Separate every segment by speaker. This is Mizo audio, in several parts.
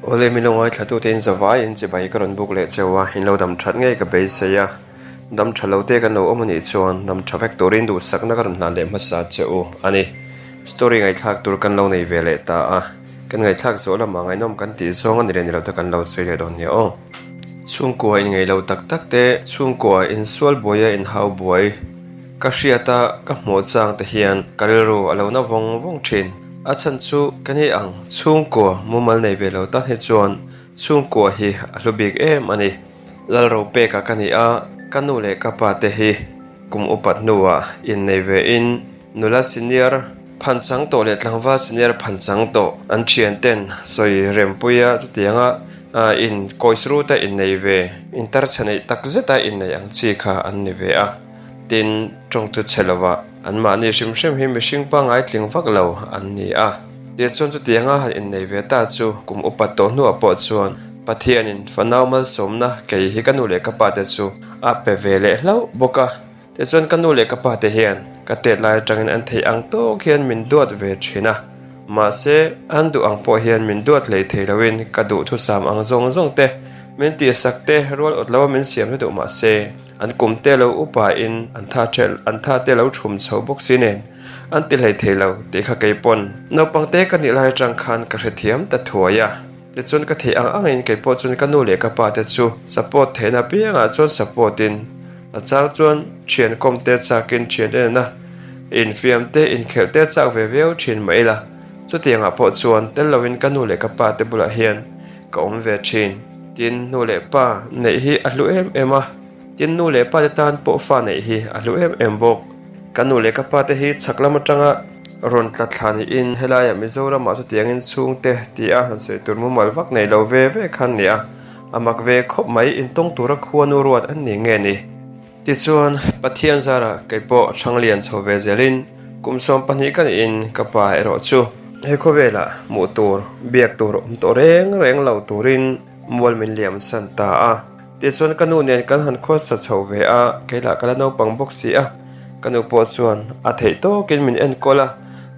Speaker 1: Awle min lo ngaithlatute in zavai in chibai ka rawn buk leh cheu a, in lo dam that ngei ka beisei a, dam tha lo te kan lo awm anih chuan dam tha vek turin duhsakna ka rawn hlan leh hmasa che u a ni. Story ngaihthlak tur kan lo nei ve leh ta a, kan ngaihthlak zawh lamah ngaihnawm kan tih zawng a ni leh ni lo te kan lo sawi leh dawn nia aw. Chhungkua in ngaih lo tak tak te, chhungkua in sual buai a in hau buai ka hriat a ka hmuh chang te hian ka rilru a lo na vawng vawng thin. A chhan chu ka ni ang chhungkua mumal nei ve lo tan hi chuan chhungkua hi a hlu bik em a ni. Lalropeka ka ni a, ka nu leh ka pa te hi kum upat hnuah innei ve in Nula senior phan chang tawh leh tlangval senior phan chang tawh an thian ten sawi rempuia chutianga in kawi ruta innei ve intarchhe neih tak zeta innei ang chi kha an ni ve a. Tin, tawngtu chhe lovah anmahni hrim hrim hi mihring pangngai tling vak lo an ni a. Tichuan chutianga han innei ve ta chu kum upat tawh hnuah pawh chuan Pathianin fanau malsawmna kei hi ka nu leh ka pa te chu a pe ve leh hlauh bawk a. Tichuan ka nu leh ka pa te hian ka tet lai atangin an theih ang tawk hian min duat ve thin a, mahse an duh ang pawh hian min duat hlei thei loin ka duhthusam ang zawng zawng te min tihsak te rual awt loa min siam te duh mahse an kum te lo upa in an tha thelh an tha te lo thum chho bawk si nen an ti hlei thei lo tih kha kei pawn naupang te ka nih lai atang khan ka hrethiam ta thuai a. Tichuan ka theih ang angin kei pawh chuan ka nu leh ka pa te chu support theihna piangah chuan support in a chang chuan thian kawm te chakin thian en a infiam te inkhelh te chak ve viau thin mah ila chutiangah pawh chuan tel loin ka nu leh ka pa te bulah hian ka awm ve thin. Tin nu leh pa neih hi a hlu em em a. Tin nu leh pa te tan pawh fa neih hi a hlu em em bawk. Ka nu leh ka pa te hi chhak lam atanga rawn tla thla niin helaiah Mizoramah chutiangin chhungte ti a han sawi tur mumal vak nei lo ve ve kha an ni a, a mak ve khawp mai intawng tura khuanu ruat an ni nge ni. Tichuan Pathian zarah kei pawh Thanglian chho ve zelin kum 12 ka niin ka pa erawh chu he khawvelah hmuh tur biak tur awm tawh reng reng lo turin mual min liam san ta a. Tichuan ka nu nen kan han khawsa chho ve a, kei lah ka la naupang bawk si a, ka nu pawh chuan a theih tawkin min enkawl a,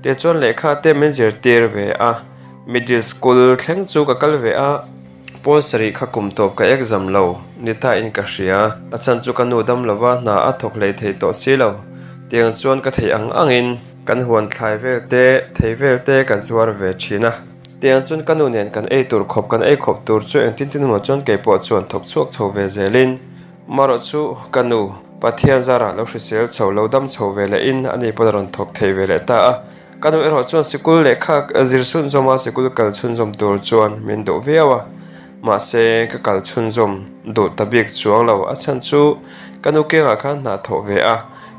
Speaker 1: tichuan lehkha te min zirtir ve a, middle school thleng chu ka kal ve a, pawl sarih kha kum tawp ka exam lo ni ta in ka hria, a chhan chu ka nu dam lova hna a thawk hlei thei tawh si lo, tiang chuan ka theih ang angin kan huan thlai vel te, thei vel te ka zuar ve thin a. Tiang chuan ka nu nen kan ei tur khawp kan ei khawp tur chu engtin tin emaw chuan kei pawh chuan thawk chhuak chho ve zelin marawh chu ka nu Pathian zarah lo hrisel chho lo dam chho ve leh in ani pawn a rawn thawk thei ve leh ta a. Ka nu erawh chuan sikul lehkha zir chhunzawm a sikul kal chhunzawm tur chuan min duh viau a mahse ka kal chhunzawm duh ta bik chuang lo a chhan chu ka nu kengah khan hna thawh ve a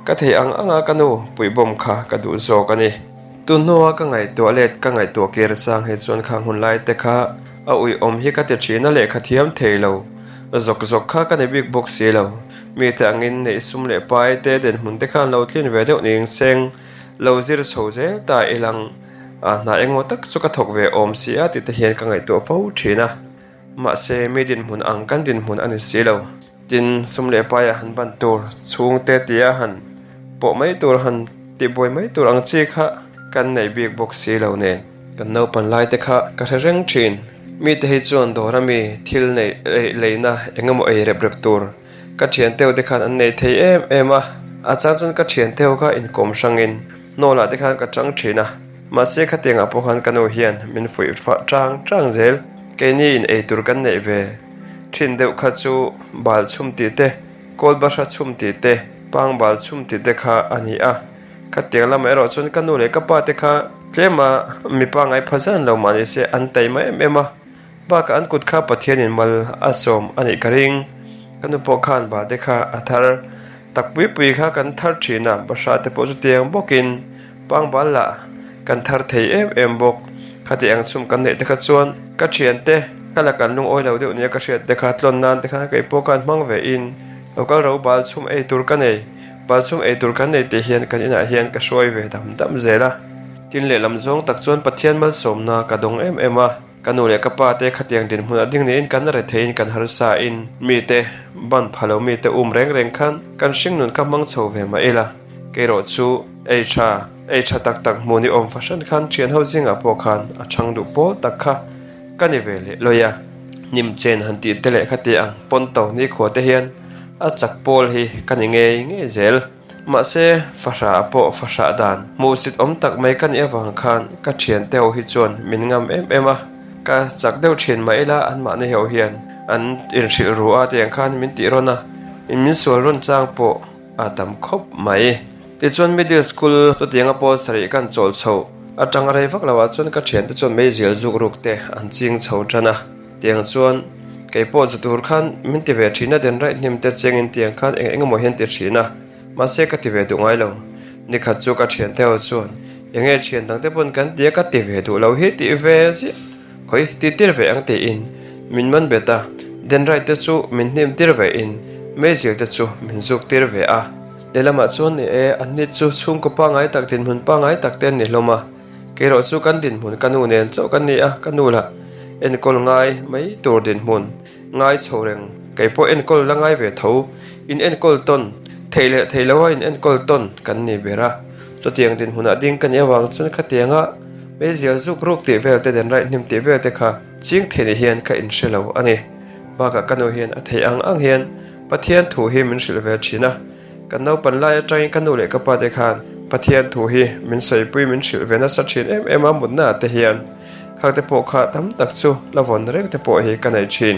Speaker 1: ka theih ang anga ka nu puihbawm kha ka duh zawk a ni. Tun hnua ka ngaihtuah let ka ngaihtuah kir sang hi chuan khang hun lai te kha a uiawm hi ka ti thin a lehkha thiam thei lo zawk zawk kha ka ni bik bawk si lo. Mite angin neih sum leh pai te dinhmun te khan lo tlin ve deuh ning seng lo zir chho zel ta ilang a hna engmaw tak chu ka thawk ve awm si a tih te hian ka ngaihtuah fo thin a. Mahse mi dinhmun ang kan dinhmun a ni si lo. Tin, sum leh paiah han ban tur, chhungte tia han pawh mai tur, han tihbuai mai tur ang chi kha kan nei bik bawk si lo nen. Kan naupan lai te kha ka hre reng thin. Mite hi chuan dawr a mi thil neih leina eng emaw ei rep rep tur ka thianteu te khan an nei thei em em a. A chang chuan ka thianteu kha inkawm hrangin hnawlah te khan ka chang thin a. Mahse khatiangah pawh khan ka nu hian min fuih fah chang chang zel. Keini in ei tur kan neih ve. Thin deuh kha chu bal chhum tih te, kawl bahra chhum tih te, pang bal chhum tih te kha a ni a. Khatiang lamah erawh chuan ka nu leh ka pa te kha tlema mipa ngai pha zan lo mah ni se an taima em em a. Bakah an kut kha Pathianin mal a sawm a nih ka ring. Ka nu pawh khan bal te kha a thar tak pui pui kha kan thar thin a, bahra te pawh chutiang bawkin pang bal lah kan thar thei em em bawk. Khati ang chhum kan neih te kha chuan ka thiante ka la kan lungawi lo deuh nia ka hriat te kha tlawn nan te khan kei pawh khan hmang ve in lo kal ro bal chhum ei tur ka nei bal chhum ei tur kan nei tih hian kan inah hian ka hruai ve dam dam zel a. Tin lehlam zawng tak chuan Pathian malsawmna ka dawng em em a, ka nu leh ka pa te khatiang dinhmun a ding niin kan retheiin kan harsa in mite ban pha lo mite um reng reng khan kan hringnun kha hmang chho ve mah ila keirawh chu ei tha Ei tha tak tak hmuh ni awm fahran khan thian ho zingah pawh khan a chhang duh pawl tak kha. ka ni ve leh lawi a. Hnim chen han tih te leh khati ang pawn to nikhua te hian a chak pawl hi ka ni ngei ngei zel. Mahse, fahrah pawh fahrah dan hmuhsit awm tak mai ka nih avang khan ka thiante ho hi chuan min ngam em em a, ka chak deuh thin mah ila anmahni ho hian an inhrilh ru a tiang khan min tih rawn a, min sual rawn chang pawh a tam khawp mai. Tichuan middle school chutianga pawl sarih kan chawl chho atang rei vak lo ah chuan ka thiante chuan meizial zuk ruk te an ching chho tan a. Tiang chuan kei pawh zu tur khan min ti ve thin a, den raih hnim te chengin tiang khan eng eng emaw hian ti thin a, mahse ka ti ve duh ngai lo. Nikhat chu ka thian te ho chuan eng nge thian dang te pawn kan ti a ka ti ve duh lo hi tih ve ziah khawi ti tir ve ang tiin min man bet a, den raih te chu min hnim tir ve in meizil te chu min zuk tir ve a. Lehlamah chuan ni e, anni chu chhungkaw pangngai tak dinhmun pangngai tak te an ni hlawm a. Keirawh chu kan dinhmun ka nu nen chauh kan ni a, ka nu lah enkawl ngai mai tur dinhmun ngai chho reng, kei pawh enkawl la ngai ve tho, in enkawl tawn theih leh theih loha in enkawl tawn kan ni ber a, chutiang dinhmunah ding ka nih avang chuan khatianga meizial zuk ruk tih vel te den raih hnim tih vel te kha ching thei ni hian ka inhre lo a ni. Bakah ka nu hian a theih ang ang hian Pathian thu hi min hrilh ve thin a. Kan naupan lai atangin ka nu leh ka pa te khan Pathian thu hi min sawipui min hrilh ve nasa thin em em a mutna ah te hian khang te pawh kha tam tak chu la vawn reng te pawh hi ka nei thin.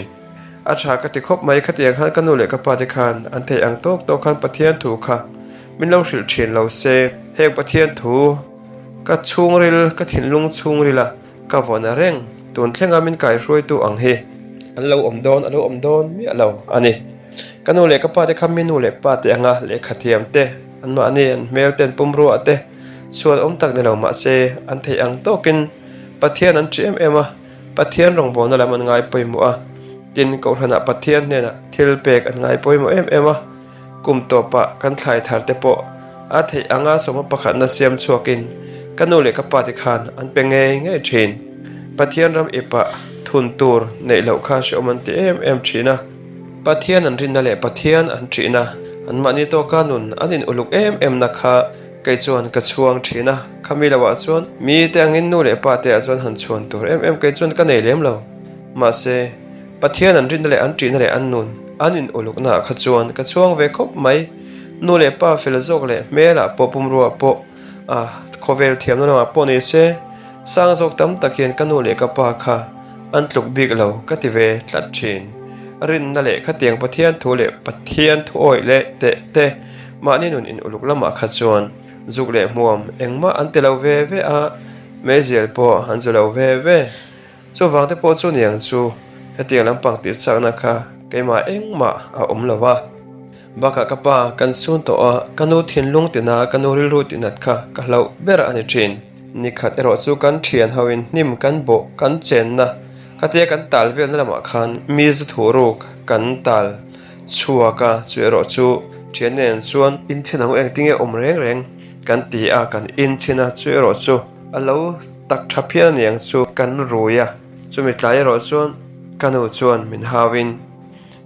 Speaker 1: A tha ka ti khawp mai khatiang khan ka nu leh ka pa te khan an theih ang tawk tawk khan Pathian thu kha min lo hrilh thin lo se heng Pathian thu ka chhungril ka thinlung chhungril a Ka vawn a reng, tun thlenga min kaihruaitu ang hi an lo awm dawn, a lo awm dawn miah lo a ni. Ka nu leh ka pa te kha mi nu leh pa te anga lehkha thiam te, anmahni an hmel te an pumruah te chhuan awm tak ni lo mah se an theih ang tawkin Pathian an ṭih em em a, Pathian rawngbawlna lam an ngai pawimawh a, tin Kohhranah Pathian hnenah thil pek an ngai pawimawh em em a. Kum tawpah kan thlai thar te pawh a theih anga sawma pakhatna siam chhuakin ka nu leh ka pa te khan an pe ngei ngei thin. Pathian ram ipah thun tur neih loh kha hrehawm an ti em em thin a. Pathian an rinna leh Pathian an ṭihna, anmahni tawka nun an in uluk em em na kha kei chuan ka chhuang thin a. Khami loah chuan mi te angin nu leh pa te ah chuan han chhuan tur em em kei chuan ka nei lem lo. Mahse. Pathian an rinna leh an ṭihna leh an nun an in ulukna ah kha chuan ka chhuang ve khawp mai. Nu leh pa fel zawk leh hmelah pawh pumruah pawh a khawvel thiamna lamah pawh ni se, sang zawk tam tak hian ka nu leh ka pa kha an tluk bik lo ka ti ve tlat ṭhin. Rinna leh khatiang Pathian thu leh Pathian thu awih leh teh te mahni nun in uluk lamah kha chuan zuk leh hmuam engmah an ti lo ve ve a, meizial pawh an zu lo ve ve. Chuvang te pawh chu niang chu hetiang lampang tih chakna kha keimah engmah a awm lo va. Bakah ka pa kan sun tawh a, ka nu thinlung tina ka nu rilru tihnat kha ka hlauh ber a ni thin. Nikhat erawh chu kan thian hoin hnim kan bawh kan chenna khatia kan tal velna lamah khan mi zu thuh ruk kan tal chhuak a, chu erawh chu thian nen chuan inthen ang engtinge awm reng reng kan ti a, kan inthen a, chu erawh chu a lo Tak tha phian a niang chu kan rui a, chumi tlai erawh chuan ka nu chuan min hau in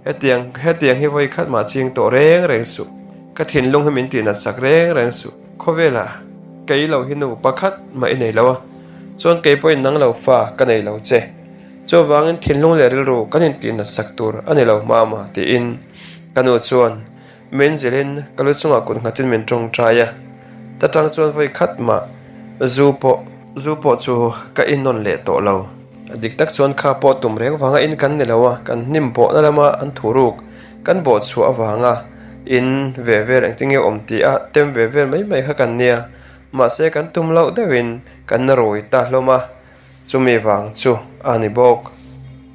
Speaker 1: hetiang hetiang hi vawi khat mah ching tawh reng reng suh, ka thinlung hi min tih nat sak reng reng suh, khawvelah kei lo hi nu pakhat mah i nei lo a, chuan kei pawhin nang lo fa ka nei lo che, chuvangin thinlung leh rilru kan intih nat sak tur a ni lo mama tiin ka nu chuan Min zilhin ka lu chungah kut nghatin min tawngtai a, ta tang chuan vawi khat mah zu pawh zu pawh chu ka innawn leh tawh lo. A dik tak chuan kha pawh tum reng vanga in kan ni lo a, kan hnim bawhna lama an thu ruk kan bawh chhuah avanga in ve vel engtin nge awm tih a tem ve vel mai mai kha kan nia, mahse kan tum loh deuhin kan rawi ta hlawm a. Chumi vang chu a ni bawk.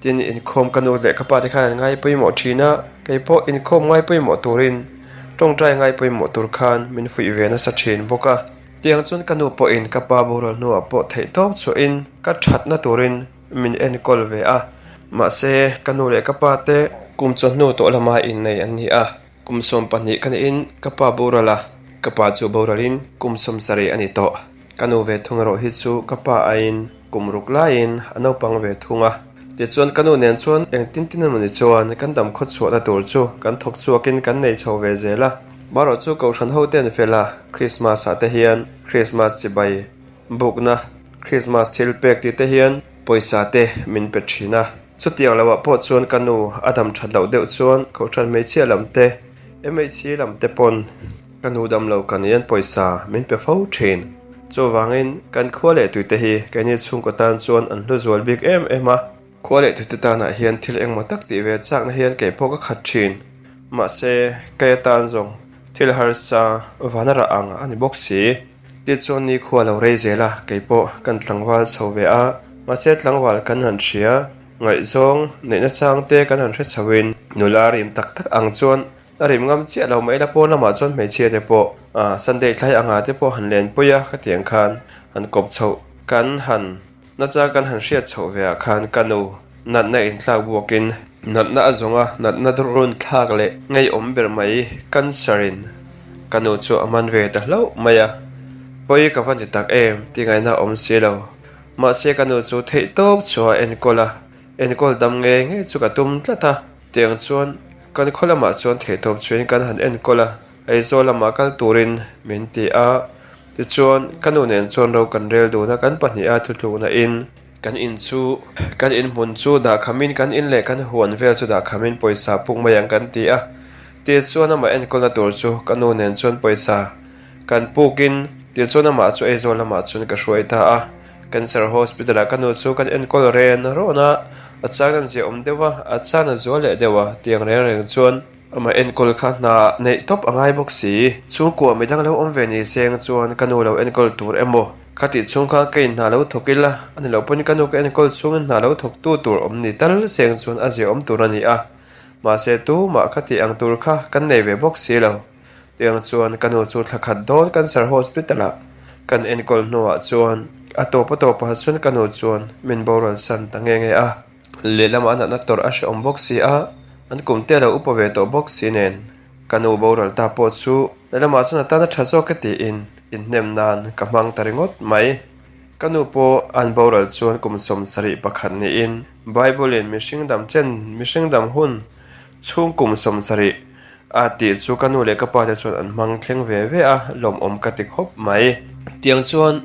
Speaker 1: Tin, inkhawm ka nu leh ka pa te khan an ngai pawimawh thin a, kei pawh inkhawm ngai pawimawh turin tawngtai ngai pawimawh tur khan min fuih ve nasa thin bawk a. Tiang chuan ka nu pawhin ka pa boral hnuah pawh theihtawp chhuahin ka thatna turin min enkawl ve a. Mahse, ka nu leh ka pa te kum chawhnu tawh lama innei an ni a. Kum 12 ka nihin ka pa boral a, ka pa chu boralin kum 70 a ni tawh. Ka nu ve thung erawh hi chu ka pa aiin kum ruk laiin a naupang ve thung a. Tichuan ka nu nen chuan engtin tin emawni chuan kan dam khaw chhuahna tur chu kan thawk chhuakin kan nei chho ve zel a. Marawh chu Kohhran hote an fel a, Krismas ah te hian Krismas chibai bukna, Krismas thil pek tih te hian. pawisa te min pe thin a. Chutiang lohah pawh chuan ka nu a dam that loh deuh chuan Kohhran hmeichhia lam te, MHC lam te pawn ka nu dam lo ka nian pawisa min pe fo thin. Chuvangin kan khua leh tuite hi keini chhungkaw tan chuan an hlu zual bik em em a. Khua leh tute tanah hian thil engmaw tak tih ve chakna hian kei pawh ka khat thin. Mahse, kei atan zawng thil harsa vana rah ang a ni bawk si. Tichuan nikhua lo rei zel a, kei pawh kan tlangval chho ve a. Mahse, tlangval kan han hria, ngaihzawng neihna chang te kan han hre chhoin nula rim tak tak ang chuan a rim ngam chiah lo mai la pawn lamah chuan hmeichhia te pawh Sunday thlai anga te pawh han lenpui a, khatiang khan han kawp chhoh kan han Nachang kan han hriat chhoh ve ah khan ka nu natna inthlak buakin natna a zawng a, natna run thlak leh ngeiawm ber mai cancer in ka nu chu a man ve ta hlauh mai a, pawi ka va ni tak em tih ngaihna a awm si lo. Mahse ka nu chu theih tawp chhuah a enkawl a, enkawl dam ngei ngei chu ka tum tlat a, tiang chuan kan khaw lamah chuan theih tawp chhuahin kan han enkawl a. Aizawl lamah kal turin min ti a, tichuan ka nu nen chuan ro kan rel dun a, kan pahniha thutlukna in kan in chu kan in hmun chu dahkhamin kan in leh kan huan vel chu dahkhamin pawisa puk mai ang kan ti a, tichuan amah enkawlna tur chu ka nu nen chuan pawisa kan pukin tichuan amah chu Aizawl lamah chuan ka hruai ta a, Cancer Hospital ah ka nu chu kan enkawl ren rawn a, a chang an ziaawm deuh a, a chang a zual leh deuh a, tiang reng reng chuan. Amah enkawl kha hna neih tawp a ngai bawk si. Chhungkua midang lo awm ve ni seng chuan ka nu lo enkawl tur emaw? Kha tih chhung kha ka in hna lo thawk ila, a ni loh pawn ka nu ka enkawl chhungin hna lo thawk tu tur awm ni tal seng chuan a ziaawm tur a ni a. Mahse tumah kha tih ang tur kha kan nei ve bawk si lo. Tiang chuan ka nu chu thla khat dawn Cancer Hospital ah kan enkawl hnuah chuan a tawp a tawpah chuan ka nu chuan min boral san ta nge nge a. Lehlamah a natna tawrh a hrehawm bawk si a, an kum te a lo upa ve tawh bawk si nen ka nu boral ta pawh chu lehlamah chuan a tan a tha zawk e tiin inhnem nan ka hmang ta ringawt mai. Ka nu pawh an boral chuan kum 71 niin Bible in mihring dam chen mihring dam hun chhung kum 70 a tih chu ka nu leh ka pa te chuan an hmang thleng ve ve a, lawmawm ka ti khawp mai. Tiang chuan.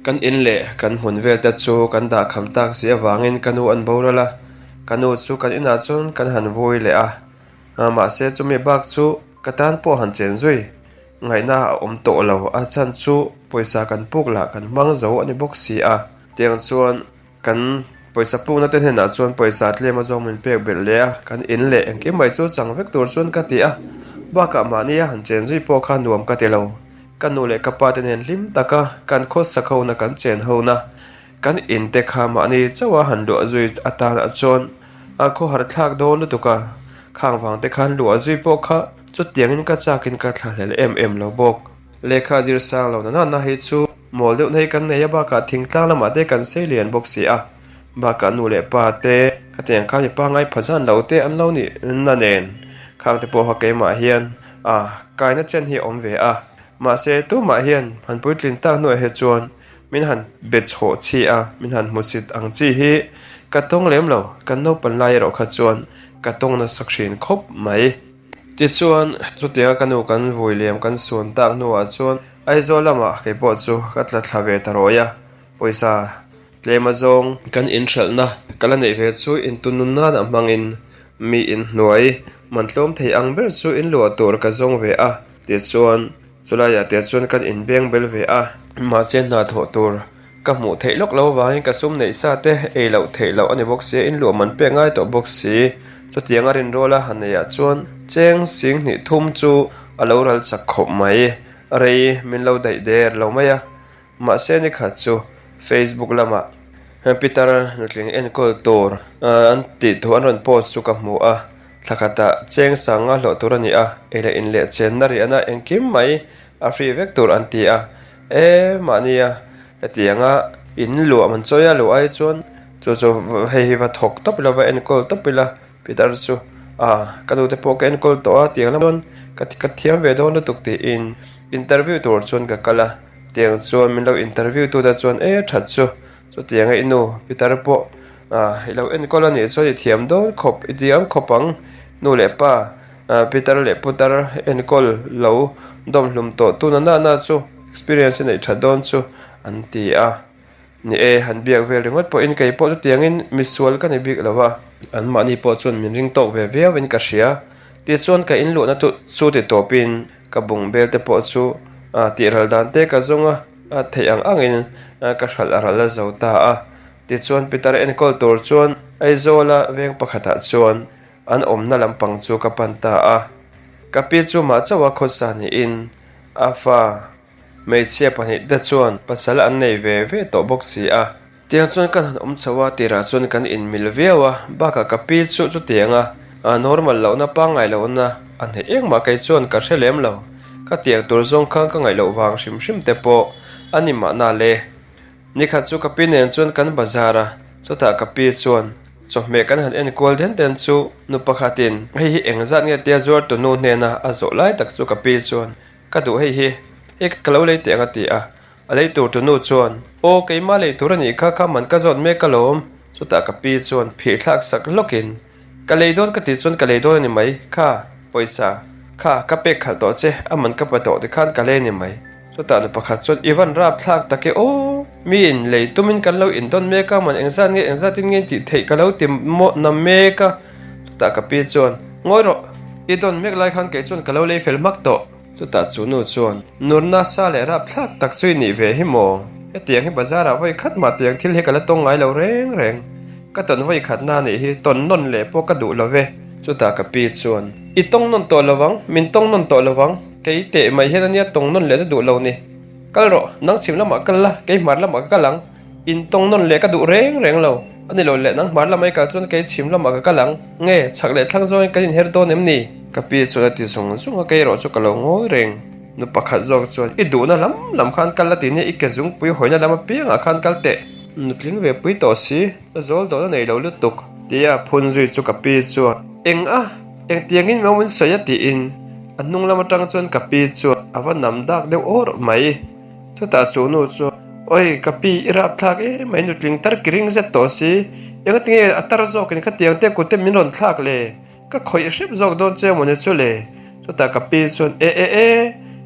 Speaker 1: Kan in leh kan hmun vel te chu kan dah kham tak si avangin ka nu an boral a, ka nu chu kan inah chuan kan han vui leh a, mahse chumi bak chu ka tan pawh han chen zui ngaihna a awm tawh lo, a chhan chu pawisa kan puk lah kan hmang zo a ni bawk si a, tiang chuan kan pawisa pukna te hnenah chuan pawisa tlem azawng min pek belh leh a, kan in leh engkim mai chu chang vek tur chuan ka ti a, bakah mahnia han chen zui pawh kha nuam ka ti lo. Ka nu leh ka pa te nen hlim taka kan khawsak hona kan chen hona kan in te kha mahni chauha han luah zui atan ah chuan a khawhar thlak dawn lutuk a, khang vang te khan luah zui pawh kha chutiangin ka chakin ka thlahlel em em lo bawk. Lehkha zir sang lo na na hi chu mawl deuh na hi kan nei a bakah thingtlang lamah te kan sei lian bawk si a, bakah nu leh pa te khatiang khan mipa ngai pha zan lo te an lo nih na nen khang te pawh kha keimah hian A, kaina chen hi a awm ve a, mahse tumah hian han puitlin tak hnuaiah hi chuan min han be chhawh chi a, min han hmusit ang chi hi ka tawng lem lo, kan naupan lai erawh kha chuan ka tawng nasa thin khawp mai. Tichuan, chutianga ka nu kan vui liam kan suan tak hnuah chuan Aizawl lamah kei pawh chu ka tla thla ve ta rawih a, pawisa tlem azawng kan inhralhna ka la neih ve chu intunun nan a hmangin Mi inhnuai man tlawm thei ang ber chu in luah tur ka zawng ve a, tichuan chulaiah te chuan kan inbeng bel ve a. Mahse hna thawh tur ka hmuh theih lawk lo avangin ka sum neih sa te ei loh theih loh a ni bawk si a, in luah man pek ngai tawh bawk si. Chutianga rinrawl a han neihah chuan cheng sing hnih thum chu a lo ral chak khawp mai, rei min lo daih der lo mai a. Mahse ni khat chu Facebook lamah Peter nutling enkawl tur an tih thu an rawn post chu ka hmu a, thla khatah cheng sanga hlawh tur a ni a, ei leh in leh chenna riahna engkim mai a free vek tur an ti a, e mahnia hetianga in luah man chawi a luah ai chuan chu chu hei hi va thawk tawp ila va enkawl tawp ila Peter chu a ka nute pawh ka enkawl tawh a tiang lam chuan ka thiam ve dawn lutuk tiin interview tur chuan ka kal a. Tiang chuan min lo interview tu te chuan e that chu chutiang a i nu pitar pawh ah i lo enkawl a nih chuan i thiam dawn khawp i diam khawp ang nu leh pa ah pitar leh putar enkawl lo dawm hlum tawh tuna na na chu experience a neih that dawn chu an ti a. Ni e, han biak vel ringawt pawhin kei pawh chutiangin misual ka ni bik lo a. Anmahni pawh chuan min ring tawk ve viauin ka hria. Tichuan ka inluahna chu ti tawpin ka bung bel te pawh chu tihral dan te ka zawng a, theih ang angin ka hralh a ral a zo ta a. Tichuan Peter enkawl tur chuan Aizawla veng pakhatah chuan an awmna lampang chu ka pan ta a. Ka pi chu mah chauha khawsa niin a fa Hmeichhia pahnihte chuan pasal an nei ve ve tawh bawk si a. Tiang chuan kan han awm chho a, tirah chuan kan inmil viau a, bakah ka pi chu chutiang a, a normal lohna pangngai lohna a hneih engmah kei chuan ka hre lem lo. Ka tiang tur zawng khan ka ngaih loh vang hrim hrim te pawh a ni mahna le. Nikhat chu ka pi nen chuan kan bazar a, chutah ka pi chuan chawhmeh kan han enkual den den chu nu pakhatin hei hi engzat nge tia zuar tu nu hnena a zawh lai tak chu ka pi chuan Ka duh hei hi, hei ka lo lei teh ang a ti a. A lei tur tu nu chuan, Aw, keimah lei tur a nih kha, kha man ka zawt mek alawm. Chutah ka pi chuan phih thlak sak hlawkin, Ka lei dawn ka tih chuan ka lei dawn a ni mai, kha, pawisa, kha, ka pek khalh tawh che, a man ka pa tawh tikhan ka lei a ni mai. Chutah nu pakhat chuan, I van rap thlak tak e aw, miin lei tumin kan lo indawn mek a, man engzat nge engzatin nge tih theih ka lo ti mawhna mek a. Chutah ka pi chuan, Ngawi rawh, i dawn mek lai khan kei chuan ka lo lei fel hmak tawh. Chutah chu nu chuan, Nurna sa leh rapthlak tak chu i nih ve hi maw? Hetiang hi bazar ah vawi khat mah tiang thil hi ka la tawng ngai lo reng reng. Ka tawn vawi khat na nih hi tawn nawn leh pawh ka duh lo ve. Chutah ka pi chuan, I tawng nawn tawh lo vang, min tawng nawn tawh lo vang, kei teh mai hian ania tawng nawn leh chu duh lo ni. Kal rawh, nang chhim lamah kal la, kei hmar lamah ka kal ang. In tawng nawn leh ka duh reng reng lo. A ni lo leh nang hmar lamah i kal chuan kei chhim lamah ka kal ang. Nge, chhak leh thlang zawngin kan inher dawn em ni? Ka pi chuan a ti zung zung a, kei erawh chu ka lo ngawi reng. Nu pakhat zawk chuan, I duhna lam lam khan kal la ti nia, i ke zungpui hawina lam apiangah khan kal teh. Nutling ve pui tawh si, zawl dawhna nei lo lutuk. Tia phun zui chu ka pi chuan, Eng a? Engtiangin maw min sawi a? tiin a hnung lam atang chuan ka pi chuan a va nam dak deuh awr mai. Chutah chu nu chuan, Oi, ka pi, i rapthlak em mai, nutling tar ki ring zet tawh si. Engatinge a tar zawkin khatiang te kut te min rawn thlak le? Ka khawih hrep zawk dawn che mawni chu le? Chutah ka pi chuan, E e e,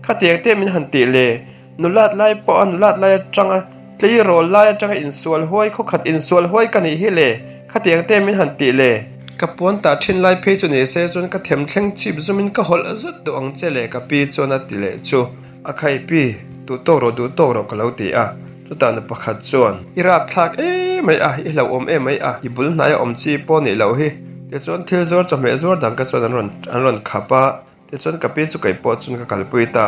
Speaker 1: khatiang te min han tih le? Nulat lai pawh a nulat lai atanga tleirawl lai atanga insual huai, khawkhat insual huai ka nih hi le? Khatiang te min han tih le? Ka puan tah thin lai phei chu ni se chuan ka them thleng chip zumin ka hawlh zet duh ang che le ka pi chuan a ti leh chu. A khai pi, duh tawk rawh duh tawk rawh ka lo ti a. Chutah nu pakhat chuan, I rapthlak em mai a, i hlauhawm em mai a, i bul hnaia awm chi pawh nih loh hi. Tichuan thil zuar chawhmeh zuar dang ka chuan an rawn an rawn khap a, tichuan ka pi chu kei pawh chuan ka kalpui ta.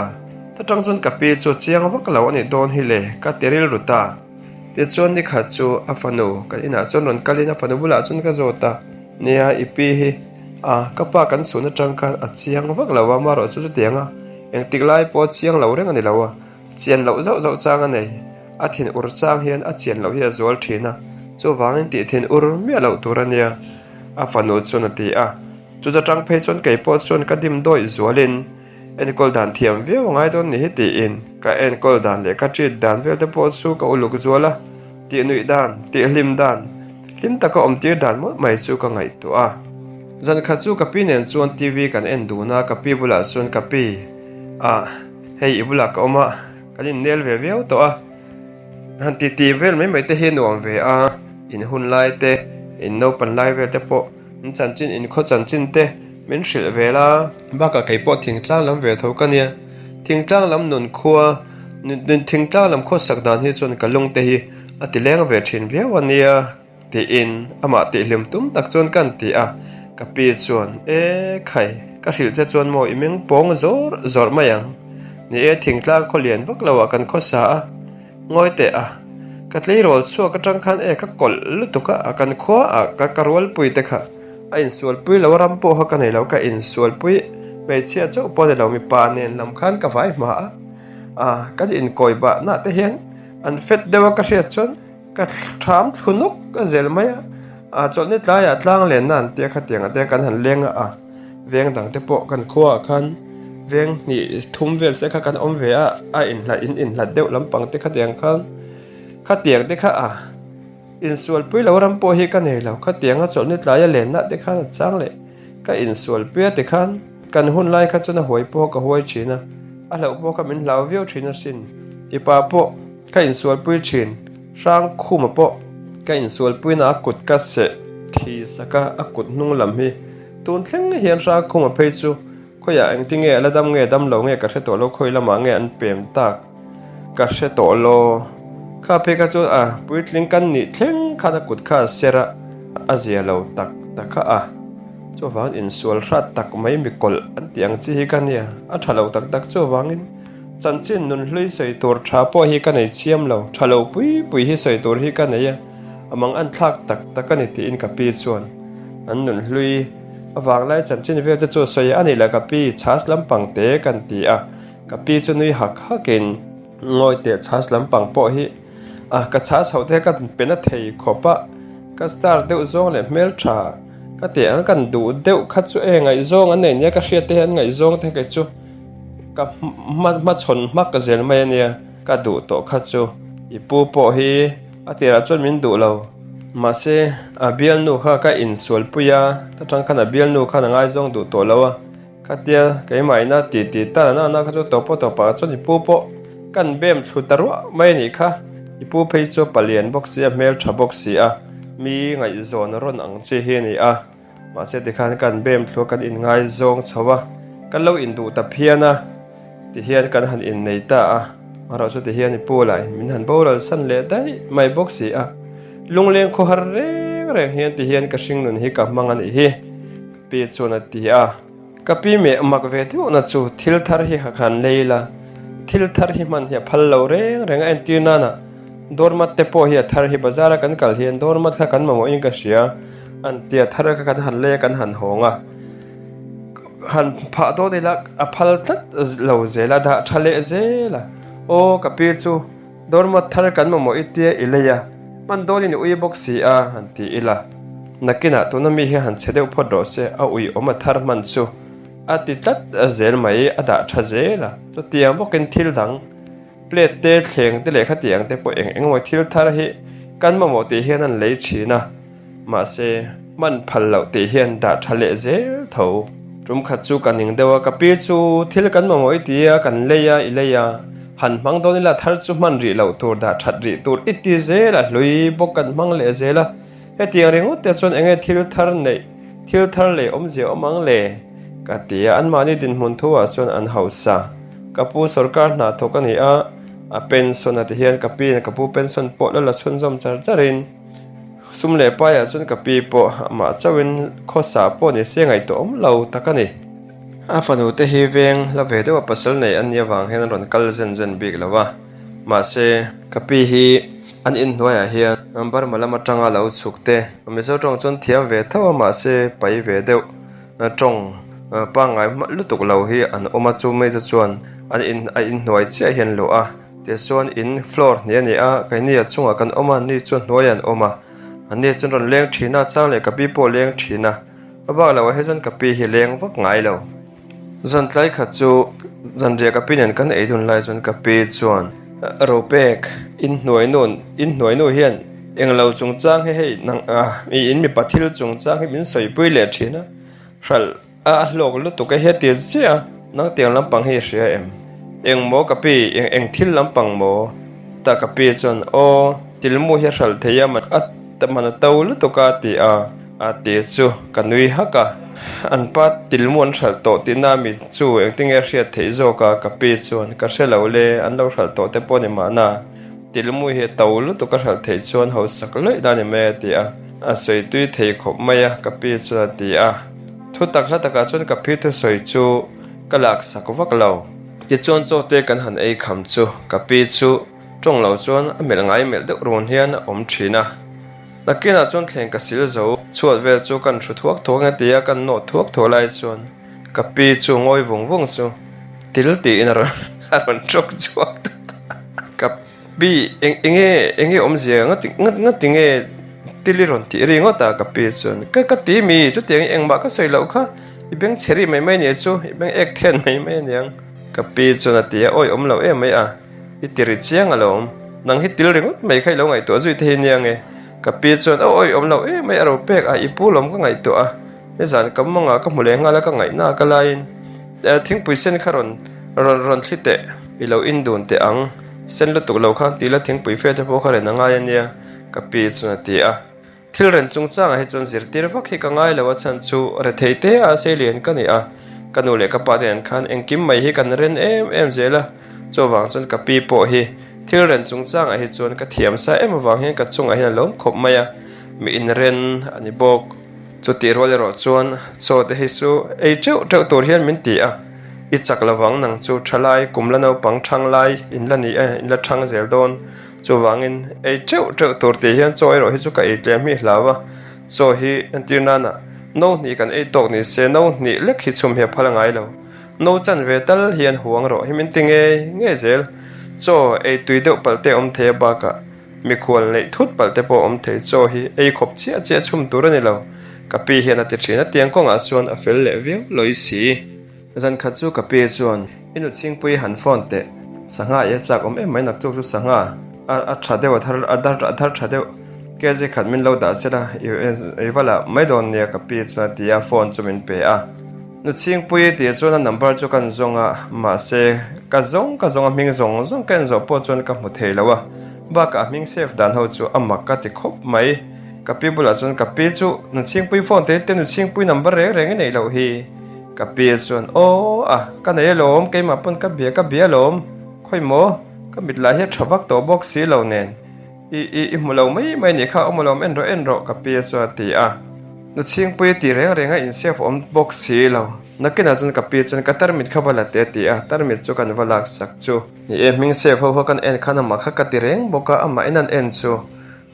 Speaker 1: Ta tang chuan ka pi chu chiang vak lo a nih dawn hi le, ka ti rilru ta. Tichuan nikhat chu a fanu kan inah chuan rawn kalin a fanu bulah chuan ka zawt a, Nia i pi hi a, ka pa kan suhna tang khan a chiang vak lo a, amaherawh chu chutiang a. Engtik lai pawh chiang lo reng a ni lo a, chian loh zauh zauh chang a nei. A thin ur chang hian a chian loh hi a zual thin a, chuvangin tih thin ur miah loh tur a nia, a fanu chuan a ti a. Chuta tang phei chuan kei pawh chuan ka dim dawih zualin enkawl dan thiam viau a ngai dawn ni hi tiin ka enkawl dan leh ka treat dan vel te pawh chu ka uluk zual a, tih nuih dan, tih hlim dan, hlim taka awm tir dan mawlh mai chu ka ngaihtuah a. Zan khat chu ka pi nen chuan TV kan en dun a, ka pi bulah chuan ka pi ah hei i bulah ka awm a, kan innel ve viau tawh a, han ti ti vel mai mai te hi a nuam ve a, in hun lai te, in naupan lai vel te pawh in chanchin in khaw chanchin te min hrilh vel a, bakah kei pawh thingtlang lam ve tho ka nia, thingtlang lam nun khua thingtlang lam khawsak dan hi chuan ka lung te hi a ti leng ve thin viau a nia. Tiin amah tihhlim tum tak chuan kan ti a, ka pi chuan, E khai, ka hrilh che chuan maw i meng pawng zawr zawr mai ang. Ni e, thingtlang khaw lian vak lo ah kan khawsa a, ngawi teh a, ka tleirawl chhuak atang khan e ka kawlh lutuk a, kan khua ah ka ka rualpui te kha a insualpui lo a, ram pawh kha ka nei lo, ka insualpui hmeichhia chauh pawh a ni lo, mipa nen lam khan ka vai hma a, a kan inkawi bahna te hian an fet deuh a ka hriat chuan. Ka thlam thlu nawk a zel mai a, ah chawlhni tlaiah tlang lenna an tia khatiang ah te kan han leng a, ah veng dang te pawh kan khuaah khan veng hnih thum vel te kha kan awm ve a, a inhlat in inhlat deuh lampang te khatiang khan khatiang te kha ah insualpui lo ram pawh hi ka nei lo khatianga chawlhni tlaia lenna te khan a chang leh ka insualpui a tikhan kan hun lai kha chuan a huai pawh ka huai thin a, a hlauh pawh kha min hlau viau thin asin mipa pawh. Ka insualpui thin. Hrangkhuma pawh ka insualpuina a kut ka seh thi sak a, a kut hnung lam hi tun thleng hian Hrangkhuma phei chu khawiah engtinge a la dam nge dam lo nge ka hre tawh lo, khawi lamah nge an pem tak ka hre tawh lo. Kha phei kha chuan a puitling kan nih thleng khan a kut kha a ser a, a zia lo tak tak kha a. Chuvangin insual hrat tak mai mikawlh an tih ang chi hi ka nia, a tha lo tak tak chuvangin. Chanchin nunhlui sawi tur tha pawh hi ka nei chiam lo, tha lo pui pui hi sawi tur hi ka nei a, a mang an thlak tak tak a ni tiin ka pi chuan an nunhlui avanglai chanchin vel te chu a sawi a, a nih lah ka pi chhas lampang te kan ti a, ka pi chu nui hak hakin ngawi teh chhas lampang pawh hi a ka chhas hoh te ka pe na thei khawp a, ka star deuh zawng leh hmeltha ka tih ang kan duh deuh kha chu e ngaihzawng an nei nia ka hriat te hian ngaihzawng te kei chu. Ka hmachhawn hmak zel mai a nia, ka duh tawh kha chu. I pu pawh hi a tirah chuan min duh lo. Mahse, a bialnu kha ka insualpui a, ta tang khan a bialnu khan a ngaizawng duh tawh lo a. Khatia keimah ina ti ti tan a nana kha chu tawpa tawpah chuan i pu pawh kan bem thlu ta ruah mai a nih kha. I pu phei chu a palian bawk si a, hmeltha bawk si a, mi ngaihzawn rawn ang chi hi a ni a. Mahse tikhan kan bem thluak kan inngaizawng chho a, kan lo induh ta phian a, tihian kan han innei ta a, amaherawh chu tihian i pu lah in min han boral san leh daih mai bawk si a, lungleng khawhar reng reng hian tihian ka hringnun hi ka hmang a nih hi, ka pi chuan a ti a. Ka pi meh mak ve deuhna chu thil thar hi ka han lei la, thil thar hi hman hi a phal lo reng reng a, entir nana doormat te pawh hi a thar hi bazar a kan kal hian doormat kha kan mamawhin ka hria an tia thar kha kan han lei a kan han hawng a, han phah dawn ila a phal tlat lo zel a dah tha leh zel a, aw ka pi chu. Doormat thar kan mamawh i tia i lei a, hman dawnin i ui bawk si a, han ti ila. Nakinah tuna mi hi han chhe deuh phawt rawh se, a ui awm a thar hman chu a ti tlat zel mai, a dah tha zel a. Chutiang bawkin thil dang, plate te, thleng te leh khatiang te pawh eng eng emaw thil thar hi kan mamawh tih hian an lei thin a. Mahse, hman phal loh tih hian dah tha leh zel tho. Tum khat chu ka ning deuh a, ka pi chu thil kan mamawh i ti a, kan lei a, i lei a, han hmang dawn ila thar chu hman rih loh tur, dah that rih tur i ti zel a, hlui bawk kan hmang leh zel a. Hetiang ringawt te chuan enge thil thar neih, thil thar lei awmzia awm ang le? Ka ti a, anmahni dinhmun thu ah chuan an hausa. Ka pu sorkar hna thawk a ni a, a pension a ti hian ka pi in ka pu pension pawh la la chhunzawm char char in, Sum leh paiah chuan ka pi pawh amah chauhin khawsa pawh ni se ngaihtuah awm lo tak a ni. A fanu te hi veng hla ve deuh a pasal nei an nih avang hian an rawn kal zen zen bik lo a. Mahse, ka pi hi an inhnuaiah hian Burma lam atanga lo chhuk te, Mizo tawng chuan thiam ve tho a mahse pai ve deuh tawng pangngai hma lutuk lo hi an awm a, chu mai te chuan an in a inhnuai chiah hian luah a. Tichuan in floor hnih a ni a, keini a chungah kan awm a, ni chu hnuaiah an awm a, anni chuan rawn leng thin a, chang leh ka pi pawh a leng thin a, a bak loh ah hi chuan ka pi hi leng vak ngai lo. Zan tlai khat chu zanriah ka pi nen kan ei dun lai chuan ka pi chuan Ropek inhnuainu inhnuainu hian englo chungchang hi hei nang ah i in mipa thil chungchang hi min sawipui leh thin a, hralh A hlawk lutuk e heti ziah a, nang tiang lampang hi i hria em? Eng maw ka pi, eng eng thil lampang maw? Chutah ka pi chuan, Aw, tilmu hi a hralh thei a, a man a to lutuk a ti a, a ti chu ka nui hak a. An pa tilmu an hralh tawh tihna mi chu engtinge a hriat theih zawk a? Ka pi chuan, Ka hre lo le, an lo hralh tawh te pawh ni mahna, tilmu hi a to lutuk a hralh theih chuan hausak luaih na ni mai a ti a, a sawi tui thei khawp mai a, ka pi chuan a ti a. Thu tak hla takah chuan ka phi thusawi chu ka laksak vak lo. Tichuan chaw te kan han ei kham chu ka pi chu tawng lo chuan a melh ngai melh deuh run hian a awm thin a. Nakinah chuan thleng ka sil zo chhuat vel chu kan hru thuak thuak ang a ti a, kan nawh thuak thuak lai chuan ka pi chu ngawi vung vung chu til tiin a rawn tawk chhuak ta a. Ka Pi, eng enge enge awmzia nga ti nga nga ti nge til i rawn tih ri ngawt a ka pi chuan ka ka ti mi chutiang engmah ka sawi loh kha i beng chhe ri mai mai ania chu i beng ek then mai mai aniang ka pi chuan a ti a awi awm lo em mai a i ti ri chiang alawm nang hi til ringawt mai kha i lo ngaihtuah zui te hi nia nge ka pi chuan aw awi awm lo em mai a ro pek a i pu lawm ka ngaihtuah a nizan ka mawngah ka hmu leh nghal a ka ngaihna ka laiin thingpui sen kha rawn rawn rawn thli teh i lo in dun teh ang. Sen lutuk lo khan tila thingpui fe te pawh kha ren a ngai a nia, ka pi chuan a ti a. Thil ren chungchangah hi chuan zirtir vak hi ka ngai lo a chhan chu rethei te a seilian ka ni a, ka nu leh ka pa te nen khan engkim mai hi kan ren em em zel a, chuvang chuan ka pi pawh hi thil ren chungchangah hi chuan ka thiam sa em avang hian ka chungah hian a lawm khawp mai a, mi inren a ni bawk. Chutih rual erawh chuan chaw te hi chu ei teuh teuh tur hian min ti a, i chak lovang nang chu thalai kum la naupang thang lai in la ni a, in la thang zel dawn. Chuvangin ei teuh teuh tur tih hian chaw erawh hi chu ka ei tlem hi hlau a, chaw hi entir nana no hnih kan ei tawk ni se no hnih lek hi chhum hi a phal a ngai lo. No chan ve tal hian huang rawh hi min ti ngei ngei zel. Chaw ei tui deuh palh te awm thei a bakah mikhual neih thut palh te pawh awm thei chaw hi ei khawp chiah chiah chhum tur a ni lo. Ka pi hian a ti thin a, tiang kawngah chuan a fel leh viau lawi si. Zan khat chu ka pi chuan, I nu chhingpui han phone teh, sangha i a chak awm em mai naktuk chu sangha a a tha deuh a thar a dar a thar tha deuh kg khat min lo dah sela i va lah mai dawn nia ka pi chuan a ti a phone chu min pe a. Nu chhingpui tih chuan a number chu kan zawng a mahse ka zawng ka zawng a hming zawng zawng ka en zawh pawh chuan ka hmu thei lo a bakah a hming save dan ho chu a mak ka ti khawp mai ka pi bulah chuan ka pi chu nu chhingpui phone te te nu chhingpui number reng reng i neih loh hi. Ka pi chuan, Aw a, ka nei alawm, keimah pawn ka bia ka bia alawm, khawi maw, ka mit lah hi a tha vak tawh bawk si lo nen, i i i hmu lo mai mai nih kha, awm alawm en rawh en rawh ka pi chuan a ti a. Nu chhingpui ti reng reng a insiaf awm bawk si lo, nakinah chuan ka pi chuan ka tarmit kha va la teh a ti a, tarmit chu kan va laksak chu. Ni e, hming save ho kha kan en khan amah kha ka ti reng bawk a, amah in an en chu.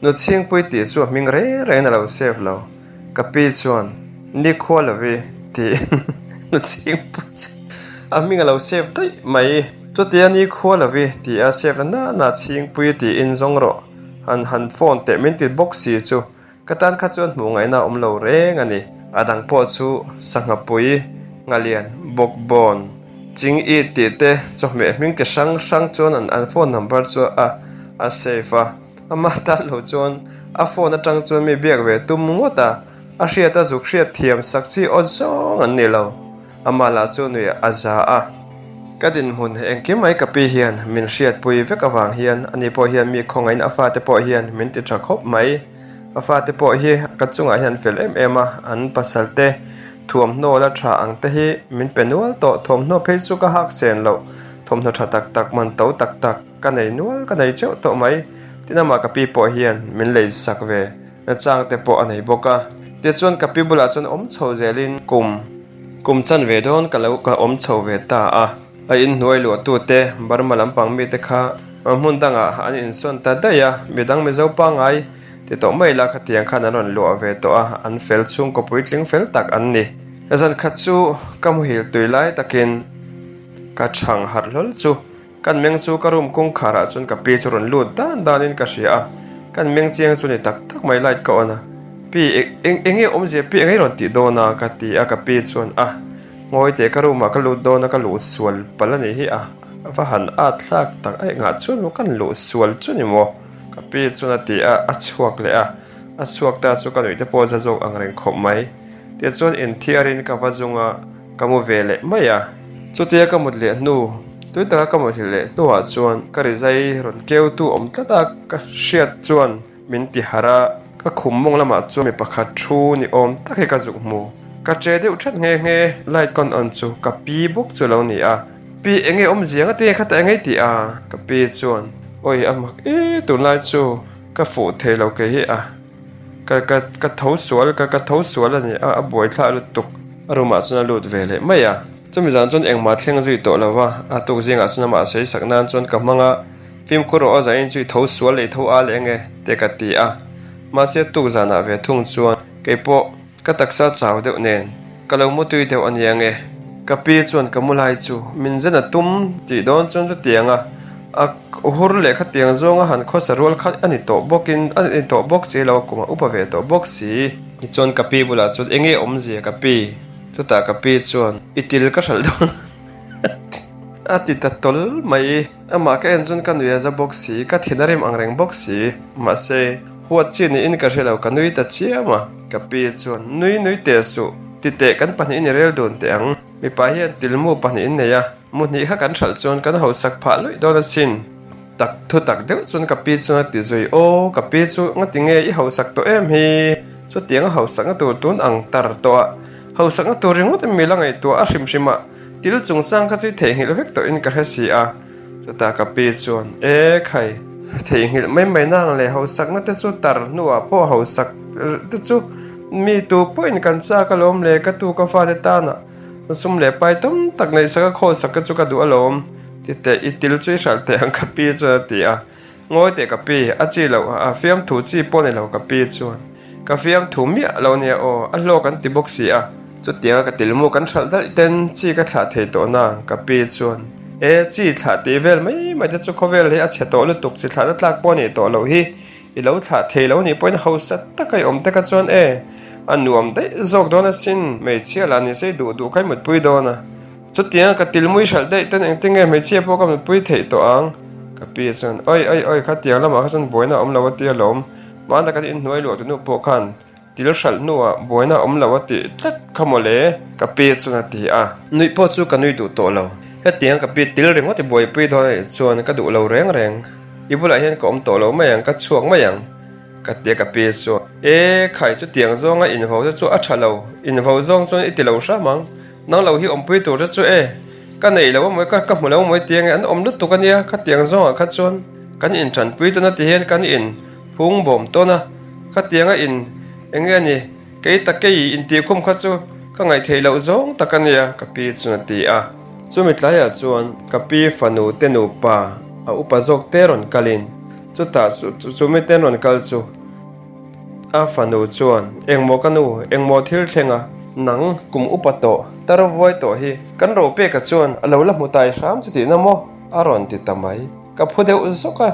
Speaker 1: Nu chhingpui tih chu a hming reng rengin a lo save lo. Ka pi chuan, Ni khua lovi tiin nu chhingpui chu a hming a lo save daih mai. Chutia ni khua lovi tih a save na nana chhingpui tiin zawng rawh han han phone teh min ti bawk si chu ka tan kha chuan hmuh ngaihna a awm lo reng a ni. A dang pawh chu sangha pui, nghalian, bawkbawn, ching i tih te chawhmeh hming ti hrang hrang chuan an phone number chu a a save a. Amah tan lo chuan a phone atang chuan mi biak ve tum ngawt a, a hriat a zuk hriat thiam sak chi aw zawng an ni lo. Amah lah chu nuih a za a. Ka dinhmun engkim mai ka pi hian min hriatpui vek avang hian ani pawh hian mi khawngaihin a fate pawh hian min ti tha khawp mai. A fate pawh hi ka chungah hian fel em em a, an pasal te thuamhnaw la tha ang te hi min pe nual tawh. Thuamhnaw phei chu ka hak sen loh, thawmhnaw tha tak tak man to tak tak. Ka nei nual ka nei teuh tawh mai. Tin amah ka pi pawh hian min lei sak ve na chang te pawh a nei bawk a. Tichuan ka pi bulah chuan awm chho zelin kum kum chan ve dawn ka lo ka awm chho ve ta a. A inhnuai luahtute Burma lampang mite kha hmun dangah an insawn ta daih a, midang Mizo pangngai ti tawh mai la khatiang khan an rawn luah ve tawh a, an fel chhungkaw puitling fel tak an ni. Zan khat chu ka muhil tui lai takin ka chhang harh hlawl chu Kan meng chu ka room kawngkhar ah chuan ka pi chu rawn lut dan dan in ka hria a, kan meng chiang chu ni tak tak mai light ka on a, pi eng eng nge awmzia pi eng nge rawn tih dawn a ka ti a ka pi chuan a ngawi teh ka room ah ka lut dawn a ka luh sual palh a nih hi a va han at thlak tak a engah chuan maw kan luh sual chu ni maw ka pi chuan a ti a a chhuak leh a a chhuak ta chu ka nuih te pawh a za zawk ang reng khawp mai tichuan inthiar in ka va zung a. Ka mu ve leh mai a. Chutia ka mut leh hnu, tui taka ka muthlilh leh hnuah chuan ka rizai rawn keutu awm tlat a, ka hriat chuan min ti harh a. Ka khum mawng lamah chuan mi pakhat thu ni awm tak hi ka zuk hmu. Ka che deuh that nghe nghe, light kawn on chu ka pi bawk chu lo ni a. Pi enge awm ziang a ti nge kha ta enge i tih a? Ka pi chuan, Awi a mak e, tunlai chu ka fuh thei lo kei hi a. Ka ka ka tho sual ka ka tho sual a ni a, a buai thlah lutuk. A room ah chuan a lut ve leh mai a. Chumi zan chuan engmah thleng zui tawh lo va, a tuk zingah chuan amah sawi sak nan chuan ka hmang a, fimkhur rawh a zain chu i tho sual leh i tho al eng e te ka ti a. Mahse tuk zanah ve thung chuan keipawh ka taksa chau deuh nen Ka lo mu tui deuh a nia nge? Ka pi chuan ka mu lai chu min zen a tum tih dawn chuan chutiang a, a hur leh khatiang zawnga han khawsa rual kha a ni tawh bawkin a ni tawh bawk si lo, kum a upa ve tawh bawk si. Tichuan ka pi bulah chuan eng nge awmzia ka pi? Chutah ka pi chuan i til ka hralh dawn a ti ta tawl mai. Amah ka en chuan ka nui a za bawk si, ka thin a rem ang reng bawk si. Mahse, huat chi niin ka hre lo, ka nui ta chiam a. Ka pi chuan, Nui nui teh suh, ti teh kan pahnihin i rel dun teh ang. Mipa hian tilmu pahnihin nei a, mu hnih kha kan hralh chuan kan hausak phah luih dawn asin. Tak thu tak deuh chuan ka pi chuan a ti zui, Aw, ka pi chu ngati nge i hausak tawh em hi? Chutiang a hausakna tur tun ang tar tawh a, hausakna tur ringawt em mi la ngaihtuah a hrim hrim a, til chungchang kha chu i theihnghilh vek tawhin ka hre si a. Chutah ka pi chuan, E khai, theihnghilh mai mai nang le, hausakna te chu tar hnuah pawh hausak te chu mi tu pawhin kan chak alawm le, ka tu ka fate tana sum leh pai tam tak neihsak a khawlsak te chu ka duh alawm. Ti teh, i til chu i hralh teh ang ka pi chuan a ti a. Ngawi teh ka pi, a chi loh a fiamthu chi pawh ni lo ka pi chuan. Ka fiamthu miah lo nia aw, a hlawk an ti bawk si a. Chutianga ka tilmu kan hralh daih ten chi ka thlah thei tawh na ka pi chuan. E, chi thlah tih vel mai mai te chu khawvel hi a chhe tawh lutuk chi thlahna tlak pawh a nih tawh loh hi. I lo thlah thei lo nih pawhin hausa taka i awm te kha chuan e, a nuam daih zawk dawn asin, hmeichhia lah ni se i duh duh kha i mutpui dawn a. Chutianga ka tilmui hralh daih ten engtin nge hmeichhia pawh ka mutpui theih tawh ang? Ka pi chuan, Oi, oi, oi, khatiang lamah kha chuan buaina a awm lo a ti alawm. Hmana kan inhnuai luah tunu pawh khan til hralh hnuah buaina a awm lo a tih tlat kha mawle, ka pi chuan a ti a. Nuih pawh chu ka nui duh tawh lo. Hetiang ka pi til ringawt i buaipui dawn anih chuan ka duh lo reng reng. I bulah hian ka awm tawh lo mai ang, ka chhuak mai ang. Ka tia ka pi chuan, E khai, chutiang zawnga invo te chu a tha lo. Invo zawng chuan i ti lo hram ang. Nang lo hi awmpui tur te chu e, ka nei lo amawi ka ka hmu lo amawi tiang e an awm lutuk ania khatiang zawngah kha chuan kan intanpui tawn a ti hian kan in phung bawm tawn a, khatianga in eng nge ni kei ta kei intihkhum kha chu ka ngaihtheih loh zawng tak ania ka pi chuan a ti a. Chumi tlaiah chuan ka pi fanu te nupa a upa zawk te rawn kalin chutah chumi te rawn kal chu. A fanu chuan, Engmaw ka nu, engmaw thil thleng a? Nang, kum upa tawh, tar vuai tawh hi, kan ro peka chuan a lo la hmu tai hram chu tihna maw? A rawn ti ta mai. Ka phu deuh zawk a,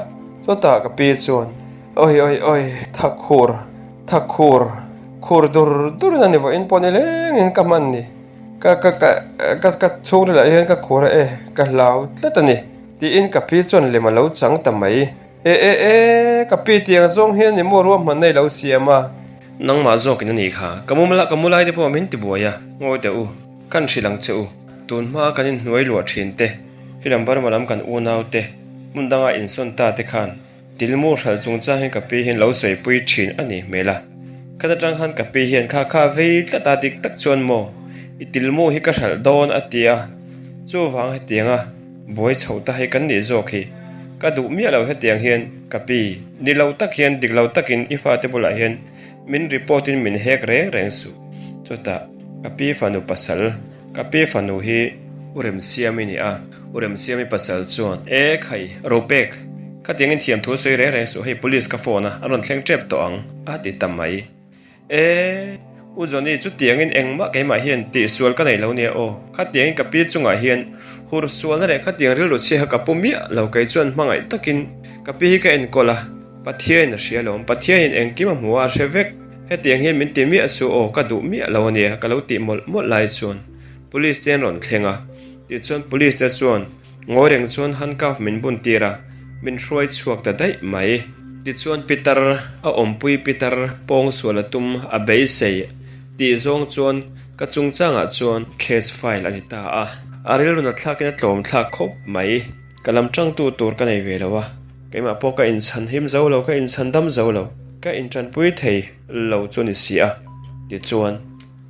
Speaker 1: chutah ka pi chuan, Oi, oi, oi, tha khur, tha khur, khur dur durin a ni vawiin pawh ni lengin ka hman ni. Ka, ka, ka, ka, ka chhungrilah hian ka khur a e, ka hlau tlat a ni, tiin ka pi chuan lem a lo chang ta mai. E e e, ka pi tiang zawng hian ni maw ruahmanna i lo siam a? Nangmah zawkin a nih kha, ka mumla ka mu lai te pawh min ti buai a, ngawi teh u, kan hrilh ang che u. Tun hma kan inhnuai luah thin te, khilam Burma lam kan unau te, hmun danga insawn ta te khan tilmu hralh chungchang hi ka pi hian lo sawipui thin a nih hmel a. Khat atang khan ka pi hian kha kha vei tlat a dik tak chuan maw i tilmu hi ka hralh dawn a ti a, chuvang hetianga Buai chho ta hei kan nih zawk hi. Ka duh miah lo hetiang hian ka pi. Ni lo tak hian dik lo takin i fate bulah hian min report in min hek reng reng suh. Chutah ka pi fanu pasal, ka pi fanu hi U Remsiami ni a, U Remsiami pasal chuan E khai, Ropek, khatiangin thiamthu sawi reng reng suh hei police ka phone a, an rawn thleng tep tawh ang a ti ta mai. E, U Johnny chutiangin engmah keimah hian tihsual ka nei lo nia aw. Khatiangin ka pi chungah hian hur sualna leh khatiang rilru chhia kha ka pu miah lo kei chuan hmangaih takin ka pi hi ka enkawl a, Pathianin a hria lo, Pathianin engkim a hmu a, a hre vek. Hetiang hian min ti miah suh aw, ka duh miah lo ania ka lo tih mawlh mawlh lai chuan Police te an rawn thleng a, tichuan Police te chuan Ngawi reng chuan handcuff min bun tir a, min hruai chhuak ta daih mai. Tichuan Pitar a awmpui Pitar pawngsual a tum a beisei tih zawng chuan ka chungchangah chuan case file a ni ta a. A rilru na thlakin a tlawm thlak khawp mai. Ka lam tangtu tur ka nei ve lo a, keimah pawh ka inchhan him zo lo, ka inchhan dam zo lo, ka intanpui thei lo chu a ni si a. Tichuan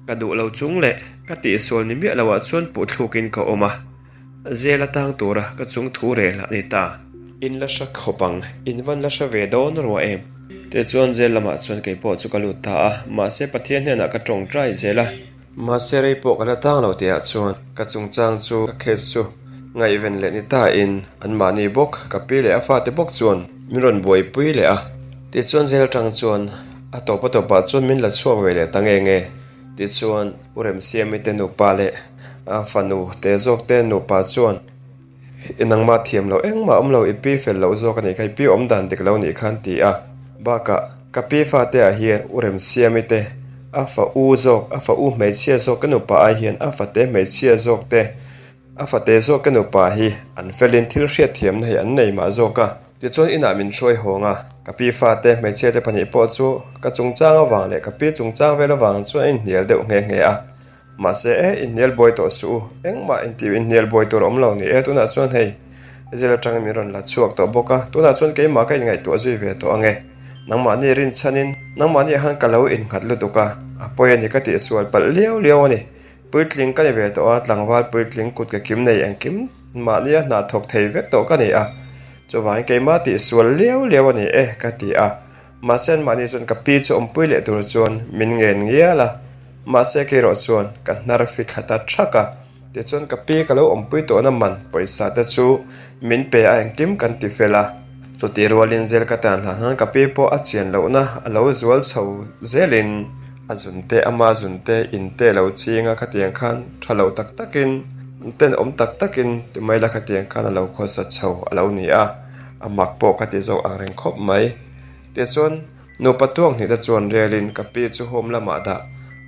Speaker 1: ka duh lo chung leh ka tihsual ni miah loah chuan puhthlukin ka awm a. Zel atang tura ka chung thu rel a ni ta. In la hra khawp ang, in van la hra ve dawn ruah em? Tichuan zel lamah chuan kei pawh chu ka lut ta a, mahse Pathian hnenah ka tawngtai zel a. Mahse rei pawh ka la tang lo tihah chuan ka chungchang chu ka case chu ngaihven leh ni ta in anmahni bawk, ka pi leh a fate bawk chuan min rawn buaipui leh a. Tichuan zel atang chuan a tawp a tawpah chuan min la chhuak ve leh ta nge nge. Tichuan, U Remsiami te nupa leh a fanu te zawk te nupa chuan, I nangmah thiam loh engmah awm lo, i pi fel loh zawk a nih kha, i pi awm dan dik lo nih kha an ti a. Bakah, ka pi fate ah hian U Remsiami te a fa u zawk, a fa u hmeichhia zawk ka nupa ai hian a fate hmeichhia zawk te, A fate zawk ka nupa hi an felin thil hriatthiamna hi an nei mah zawk a. Tichuan inah min hruai hawng a, ka pi fate hmeichhia te pahnih pawh chu ka chungchang avang leh ka pi chungchang vel avang chuan a inhnial deuh nghe nghe a. Mahse e, inhnial buai tawh suh u, engmah intih inhnial buai tur a awm lo ni e, tunah chuan hei. Jail atangin min rawn la chhuak tawh bawk a, tunah chuan keimah ka inngaihtuah zui ve tawh ang e. Nangmahni rinchhanin nangmahniah khan ka lo innghat lutuk a, a pawi a ni ka tihsual palh liau liau a ni. Puitling ka ni ve tawh a, tlangval puitling kut ka kim nei engkim mahnia hna thawk thei vek tawh ka ni a, chuvangin keimah tihsual liau liau a ni e ka ti a. Mahse anmahni chuan ka pi chu awmpui leh tur chuan min ngen ngial a, mahse kei erawh chuan ka hnar fi thla ta thak a. Tichuan ka pi ka lo awmpui tawhna man pawisa te chu min pe a engkim kan ti fel a. Chutih rualin zel ka tan hlan khan ka pi pawh a chian lohna a lo zual chho zelin a zun te ama zun te in te lo ching a khatiang khan tha lo tak takin tenawm tak takin ti mai la khatiang khan a lo khawsa chho a lo ni a, a mak pawh ka ti zawk ang reng khawp mai. Tichuan. Nupa tuang hnih te chuan relin ka pi chu home lamah dah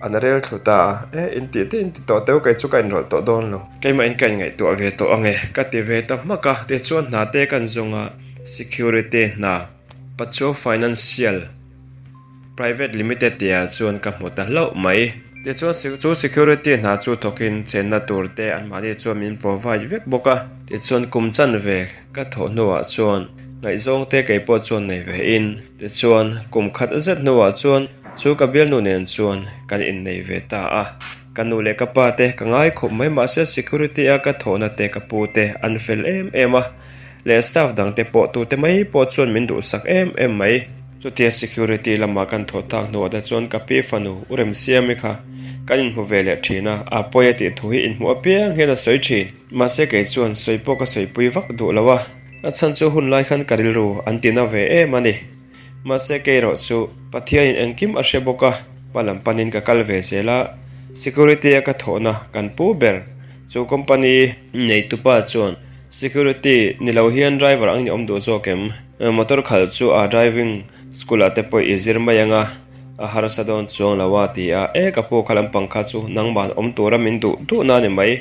Speaker 1: an rel thlu ta a, e in tih te in ti tawh teuh kei chu ka inrawlh tawh dawn lo. Keimah in ka inngaihtuah ve tawh ange ka ti ve ta hmak a, tichuan hna te kan zawng a, security hna Pachuau Financial Private Limited tih ah chuan ka hmu ta hlauh mai. Tichuan chu security hna chu thawkin chenna tur te anmahni chuan min provide vek bawk a, tichuan kum chanve ka thawh hnuah chuan Ngaihzawng te kei pawh chuan nei ve in, tichuan kum khat zet hnuah chuan chu ka bialnu nen chuan kan innei ve ta a. Ka nu leh ka pa te ka ngai khawp mai mahse security a ka thawhna te ka pu te an fel em em a, leh staff dang te pawh tute mai pawh chuan min duhsak em em mai. Chutia security lama kan thawh tak hnuah te chuan ka pi fanu u Remsiami kha kan inhmu ve leh thin a, a pawi a tih thu hi inhmuh apiang hian a sawi thin. Mahse kei chuan sawi pawh ka sawipui vak duh lo a. A chhan chu hun lai khan ka rilru an ti na ve em a ni. Mahse kei erawh chu Pathianin engkim a hre bawk a, hma lam panin ka kal ve zel a, security a ka thawhna kan pu ber chu company neitupa chuan security ni lo hian driver angin i awm duh zawk em? Motor khalh chu a driving school ah te pawh i zir mai ang a, a harsa dawn chuang lo a ti a, e ka pu kha lampang kha chu nangmah awm tura min duh duhna a ni mai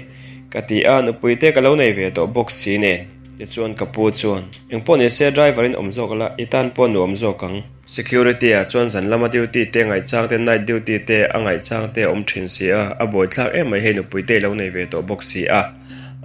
Speaker 1: ka ti a, nupui te ka lo nei ve tawh bawk si nen. Tichuan ka pu chuan, Engpawh ni se driver in awm zawk la, i tan pawh nuam zawk ang. Security ah chuan zan lama duty te ngaihchang te, night duty te a ngaihchang te a awm thin si a, a buaithlak em mai hei nupui te i lo nei ve tawh bawk si a,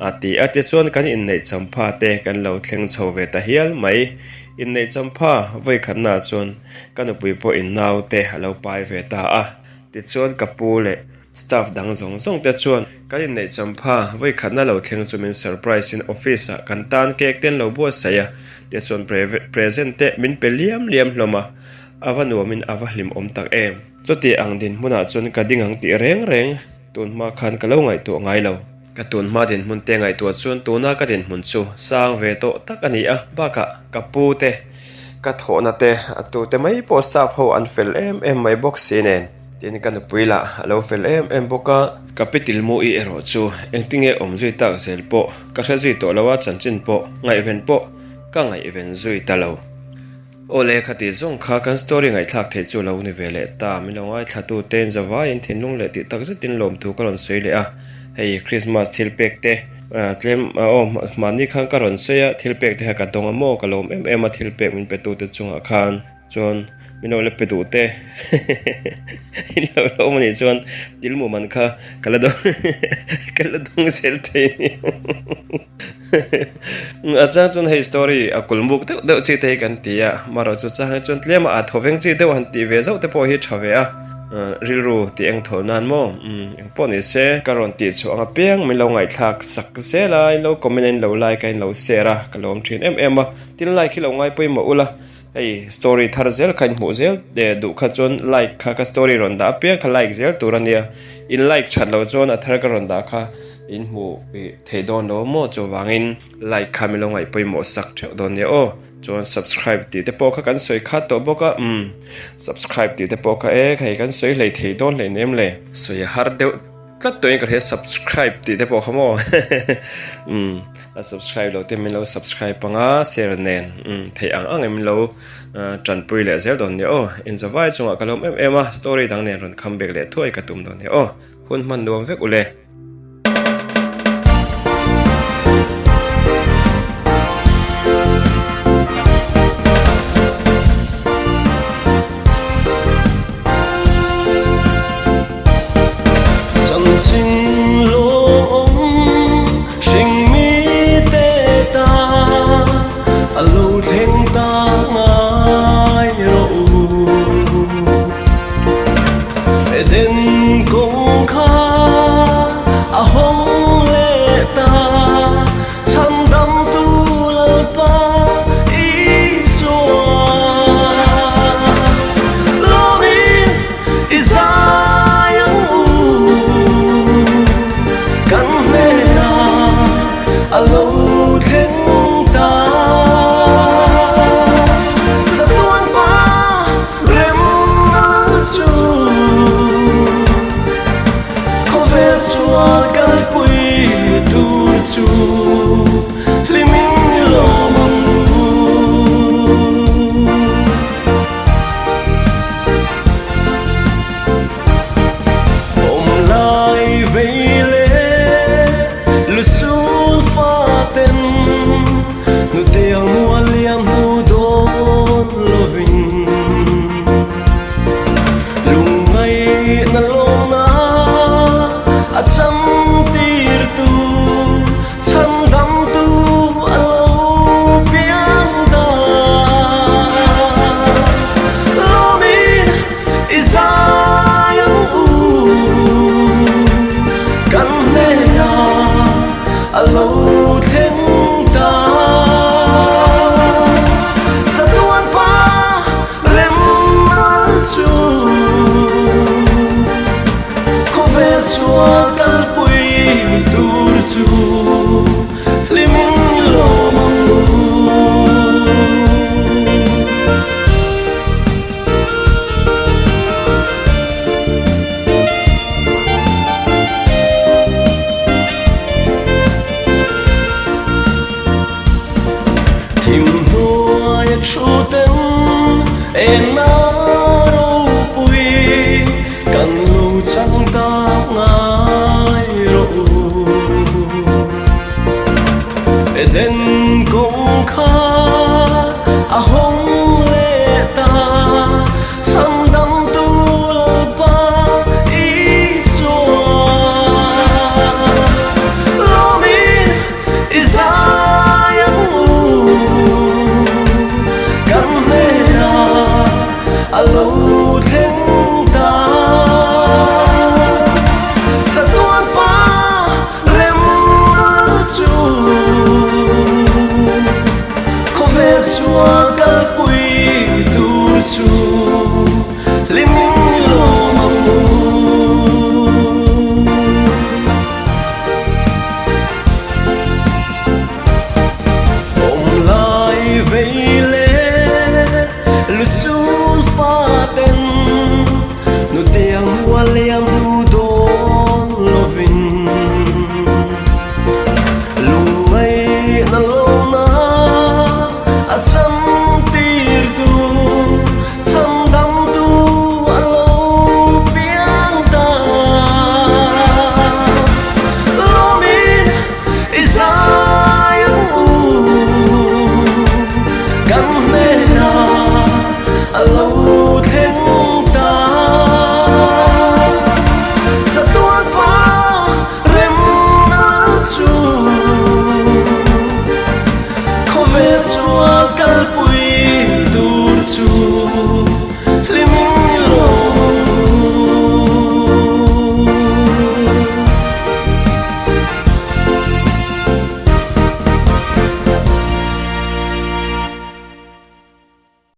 Speaker 1: a ti a. Tichuan kan inneih champha te kan lo thleng chho ve ta hial mai. Inneih champha vawikhatnaah chuan ka nupui pawh in nau te a lo pai ve ta a. Tichuan ka pu leh Staff dang zawng zawng te chuan kan inneih champha vawi khatna lo thleng chu min surprise in office ah kan tan cake te an lo buatsaih a, tichuan present te min pe liam liam hlawm a, a va nuam in a va hlimawm tak em. Chuti ang dinhmunah chuan ka ding ang tih reng reng tun hma khan ka lo ngaihtuah ngai lo. Ka tun hma dinhmun te ngaihtuah chuan tuna ka dinhmun chu sang ve tawh tak a ni a, bakah ka pu te, ka thawhna te, a tute mai pawh staff ho an fel em em mai bawk si nen. Tin, ka nupui lah a lo fel em em bawk a. Ka pi tilmu i erawh chu engtinge awm zui tak zel pawh ka hre zui tawh lo a, chanchin pawh ngaihven pawh ka ngaihven zui ta lo. Aw le, khati zawng kha kan story ngaihthlak theih chu lo ni ve leh ta, min lo ngaithlatu tein zavaiin thinlung leh tih tak zetin lawmthu ka rawn sawi leh a, hei Christmas thil pek te tlem aw mahni khan ka rawn sawi a, thil pek te kha ka dawng a maw ka lawm em em a thil pek min pe tute chungah khan. Chuan min lo la pe duh te in lo la awm anih chuan thil mu man kha ka la dawng ka la dawng zel thei a ni a chang chuan hei story a kul muk deuh deuh chi te hi kan ti a marawh chu chang hi chuan tlem a a thawveng chi deuh han tih ve zauh te pawh hi tha ve a rilru tih eng thawl nan maw eng pawh ni se ka rawn tih chhuah ang apiang min lo ngaihthlak sak zel a in lo comment a in lo like a in lo share a ka lawm thin em em a tin like hi lo ngai pawimawh ula. Hei story thar zel kha in hmuh zel eh duh kha chuan like kha ka story rawn dah apiang kha like zel tur a nia in like that loh chuan a thar ka rawn dah kha in hmuh ih theih dawn lo maw chuvangin like kha min lo ngaih pawimawh sak theuh dawn nia aw chuan subscribe tih te pawh kha kan sawi khat tawh bawk a umm subscribe tih te pawh kha e hei kan sawi hlei thei dawn hlei nem le sawi a har deuh. Tlat tawhin ka hria subscribe tih te pawh kha maw umm a subscribe lo te min lo subscribe anga share nen umm theih ang ang in min lo tanpui leh zel dawn nia aw inzavai chungah ka lawm em em a story dang nen rawn come back leh thuai ka tum dawn nia aw hun hman nuam vek ule.
Speaker 2: Chanchin lawm hring mite tan.
Speaker 1: Eden kawng kha a hawng leh ta, Chhandamtu Lalpa Isua. Lawmin i zai ang u, kan hnenah a lo thleng ta. Chatuan pa Remnal chu khawvel sual kalpui tur chu hlimin i lawm ang u. Awm lai vei leh lusul faten hnute ang mual liam hnu dawn lovin lungngaihna lawmna a cham tirtu chhandamtu a lo piang ta. Lawmin i zai ang u, kan hnenah a lo thleng ta. Chatuan pa remmal chu khawvel sual kalpui tur chu hlimin lawm ang u. Thim hnuaia thu ten enna ropui kan lo chang tak ngai rawh u. Eden kawng kha a hawng leh ta, Chhandamtu Lalpa Isua. Lawmin i zai ang u, kan hnenah a lo thleng ta. Chatuan pa Remmal chu khawvel sual kalpui tur chu hlimin i lawm ang u. Awm lai vei leh lusul faten Nute ang mual liam hnu dawn lovin lungngaihna lawmna a cham tirtu chhandamtu a lo piang ta. Lawmin i zai ang u, kan hnenah a lo thleng.